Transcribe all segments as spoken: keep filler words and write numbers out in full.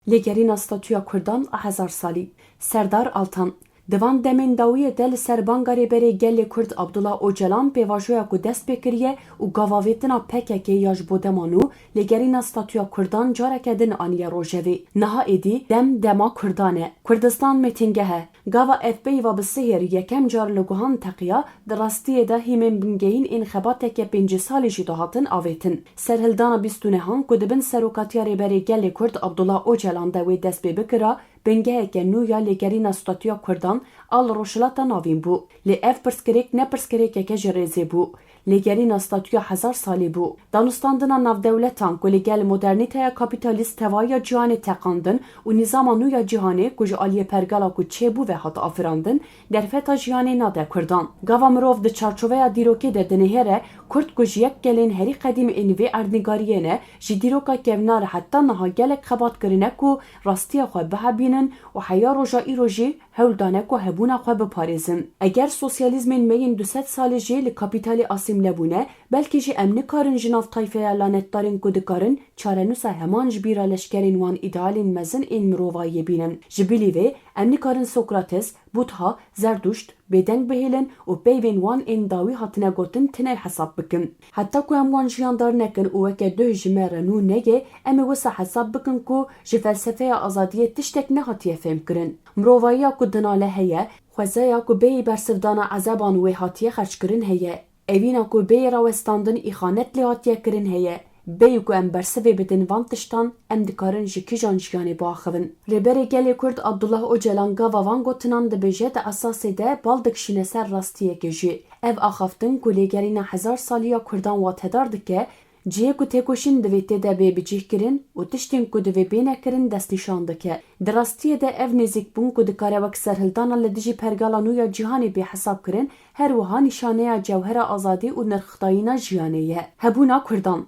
Lêgerîna statûya Kurdan a hezar salî. Serdar Altan. Di van demên dawiyê de li ser banga Rêberê Gelê Kurd Abdullah Ocalan pêvajoya ku dest pê kiriye û gavavêtina P K K ya ji bo dema nû lêgerîna statûya Kurdan careke din aniye rojevê. Niha êdî dem dema Kurdan e. Kurdistan mêtingeh e. Gava ev peyva bi sihêr yekem car li guhan teqiya, di rastiyê de hîmên bingehîn ên xebateke pêncî salî jî dihatin avêtin. Serhildana bîst û nehan ku di bin serokatiya Rêberê Gelê Kurd Abdullah Ocalan de wê dest pê bikira, bingeheke nû ya lêgerîna statûya Kurdan a li Rojhilata Navîn bû. Lê ev pirsgirêk ne pirsgirêkeke ji rêzê bû. Lêgerîna statûya hezar salî bû. Danûstandina navdewletan ku li gel modernîteya kapîtalîst tevahiya cîhanê teqandin û nîzama nû ya cîhanê ku ji aliyê pergala ku çêbû ve hat afirandin, derfeta jiyanê nade Kurdan. Gava mirov di çarçoveya dîrokê de dinihêre, Kurd ku ji yek gelên herî qedîm ên vê erdnîgariyê ne, ji dîroka kevnar heta niha gelek xebat kirine ku rastiya xwe bihebînin û heya roja îro jî hewl dane ku hebûna xwe biparêzin. Eger sosyalîzmên me yên du sed salî jî li kapîtalê asîmle bûne, belkî jî em nikarin ji nav tayfeya lanetdarên ku dikarin çarenûsa heman ji bîra leşkerên wan îdealên mezin ên mirovayiyê bînin. Ji bilî vê, em nikarin Sokrates, Budha, Zerdûşt, bêdeng bihêlin û peyvên wan ên dawî hatine gotin tune hesab bikin. Heta ku em wan jiyandar nekin û weke duh ji me re nû neyê, em ê wisa hesab bikin ku ji felsefeya azadiyê tiştek nehatiye fêmkirin. Mirovayiya ku dinale heye, xwezaya ku bêyî bersivdana ezeban wê hatiye xerckirin heye. Evîna ku bêyî rawestandin îxanet lê hatiye kirin heye. Bêyî ku em bersivê bidin van tiştan, em dikarin ji kîjan jiyanê biaxivin? Rêberê Gelê Kurd Abdullah Ocalan gava van gotinan dibêje, di esasê de bal dikişîne ser rastiyekê jî. Ev axaftin ku lêgerîna hezar salî ya Kurdan watedar dike, cihê ku têkoşîn divê tê de bê bicihkirin û tiştên ku divê bêne kirin destnîşan dike. Di rastiyê de ev nêzîkbûn ku dikare wek serhildana li dijî pergala nû ya cîhanê bê hesabkirin, her wiha nîşaneya cewhera azadî û nirxdayîna jiyanê ye. Hebûna Kurdan.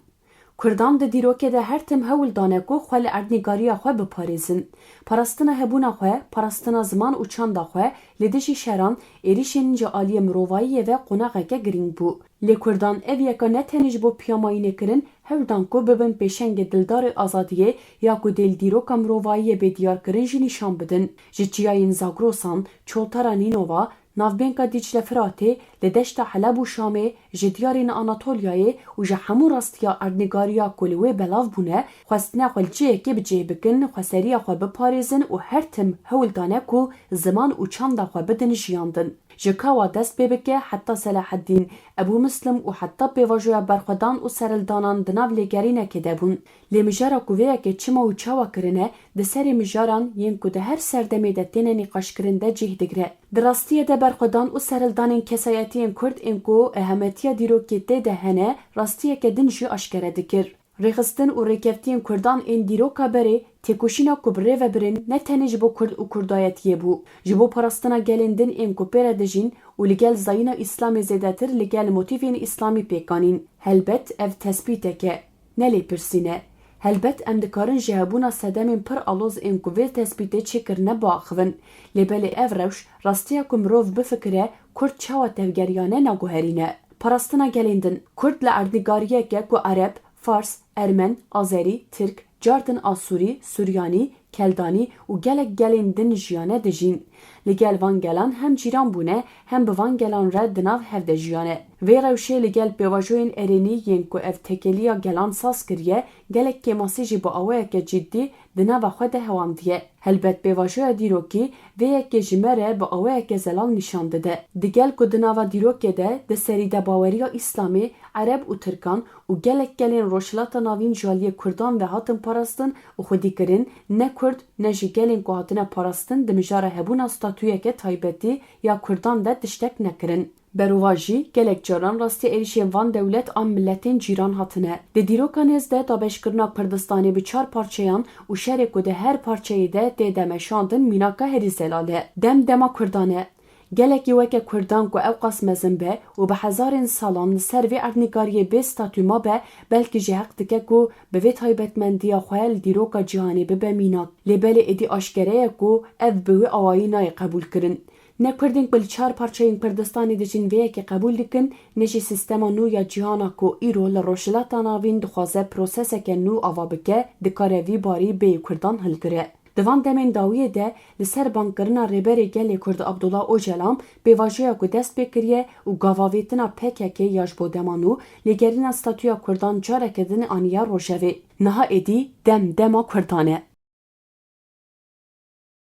Kurdan di dîrokê de her tim hewl dane ku xwe li erdnîgariya xwe biparêzin. Parastina hebûna xwe, parastina ziman û çanda xwe li dijî şeran, êrîşên ji aliyê mirovayiyê ve qonaxeke girîng bû. Lê Kurdan ev yeka ne tenê ji bo piyamayînê kirin, hewl dan ku bibin pêşengê dildarê azadiyê ya ku dê li dîroka mirovayiyê bê diyarkirin jî nîşan bidin. Ji çiyayên Zagrosan, Çoltara Nînova, navbênka Dîcle Firatê, li deşta Heleb û Şamê, ji diyarên Anatolyayê û ji hemû rastiya erdnîgariya ku li wê belav bûne, xwestine xwe li cihekê bi cih bikin, xweseriya xwe biparêzin û her tim hewl dane ku ziman û çanda xwe bidin jiyandin. Ji kawa dest pê bike heta Selaheddîn, Ebû Muslim û heta pêvajoya berxwedan û serhildanan di nav lêgerînekê de bûn. Lê mijara ku vê yekê çima û çawa kirine, di serê mijaran yên ku di her serdemê de têne nîqaşkirin de cih digire. Di rastiyê de berxwedan û serhildanên kesayetiyên Kurd ên ku ehemetiya dîrokê tê de hene, rastiyeke din jî aşkere dikir. Rêxistin û rêkeftiyên Kurdan ên dîroka berê, têkoşîna ku bi rê ve birin, ne tenê ji bo Kurd û Kurdayetiyê bû. Ji bo parastina gelên din ên ku pê re dijîn û li gel zayîna Îslamê zêdetir li gel motîfên Îslamî pêk anîn. Helbet ev tespîtek e, ne lêpirsîn e. Helbet em dikarin ji hebûna sedemên pir aloz ên ku vê tespîtê çêkirine biaxivin. Lê belê ev rewş, rastiya ku mirov bifikire, Kurd çawa tevgeriyane naguherîne. Parastina gelên din. Kurd li erdnîgariyeke ku Ereb, Fars, Ermen, Azerî, Tirk, cardin Asûrî, Suryanî, Keldanî û gelek gelên din jiyane dijîn. Li gel van gelan hem cîran bûne, hem bi van gelan re di nav hev de jiyane. Vê rewşê li gel pêvajoyên erênî yên ku ev tekeliya gelan saz kiriye, gelek kêmasî jî bi awayeke ciddî di nava xwe de hewandiye. Helbet pêvajoya dîrokî vê yekê ji me re bi awayeke zelal nîşan dide. Di gel ku di nava dîrokê de di serî de baweriya Îslamê, Ereb û Tirkan û gelek gelên Rojhilata Navîn ji aliyê Kurdan ve hatin parastin û xwedî kirin, ne Kurd ne jî gelên ku hatine parastin di mijara hebûna statûyeke taybetî ya Kurdan de tiştek nekirin. Berovajî, gelek caran rastî êrîşên van dewlet an miletên cîran hatine. Di dîroka nêz de dabeşkirina Kurdistanê bi çar parçeyan û şerê ku di her parçeyê de tê de meşandin mînaka herî zelal e. Dem dema Kurdan e. Gelekî weke Kurdan ku ewqas mezin be û bi hezarên salan li ser vê erdnîgariyê bê statû mabe, belkî jî heq dike ku bi vê taybetmendiya xwe li dîroka cîhanê bibe mînak. Lê belê êdî aşkere ye ku ev bi wê awayî nayê qebûlkirin. Ne Kurdên ku li çar parçeyên Kurdistanê dijîn vê yekê qebûl dikin, ne jî sîstema nû ya cîhana ku îro li Rojhilata Navîn dixwaze proseseke nû ava bike, dikare vî barî bêyî Kurdan hilgire. Di van demên dawiyê de li ser bangkirina Rêberê Gelê Kurd Abdullah Ocalan pêvajoya ku dest pê kiriye û gavavêtina P K K ya ji bo dema nû lêgerîna statûya Kurdan careke din aniya rojevê. Niha êdî dem dema Kurdan e.